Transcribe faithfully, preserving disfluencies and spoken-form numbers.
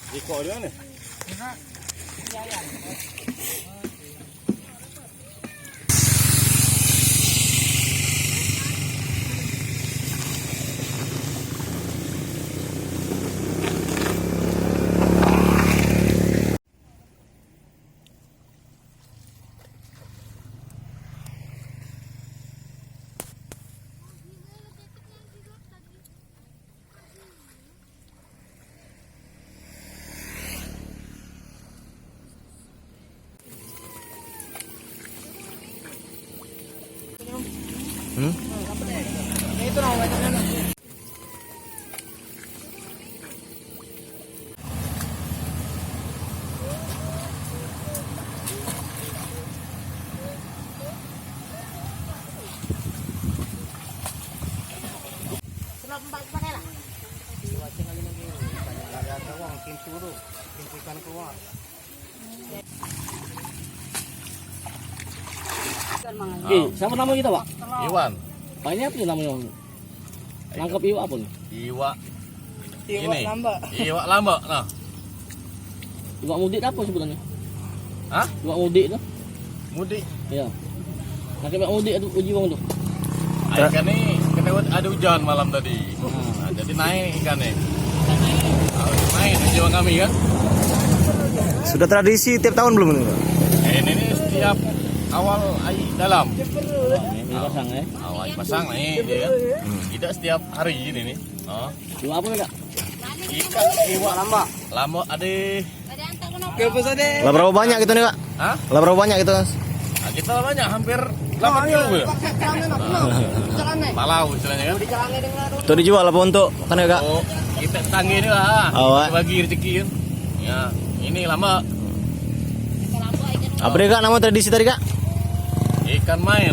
Ikok dia ni. Hmm? Eh, siapa nama kita, Pak? Iwan. Pak, ini apa nih namanya? Nangkep iwak apa nih? Iwak. Iwak ini. Lambak. Iwak lambak, nah. Iwak mudik apa sebenarnya? Hah? Iwak mudik tu? Mudik. Iya. Nangkep iwak mudik tu, uji wong tu. Ikan ni kena ada hujan malam tadi. Hmm. Nah, jadi naik ikan ni. Nah, naik uji wong kami kan. Sudah tradisi tiap tahun belum ini, Pak? Eh, ini ni setiap awal air dalam. Ini pasang, eh. Awal pasang ni dia kan. Hmm. Tidak setiap hari ini ni. Oh. Iwak apa, Kak? Ikan, iwak lambak. Lambak ada. Lah berapa banyak gitu nih, Kak? Hah? Lah berapa banyak gitu, Kak? Nah, kita lah banyak, hampir delapan kilo ya. Palau istilahnya kan. Tuh dijual apa untuk kan, Kak? Oh, kita tangga ni lah. Awak. Bagi rezeki kan. Ya, ini lambak. Apa dia, Kak, nama tradisi tadi, Kak? Ikan main.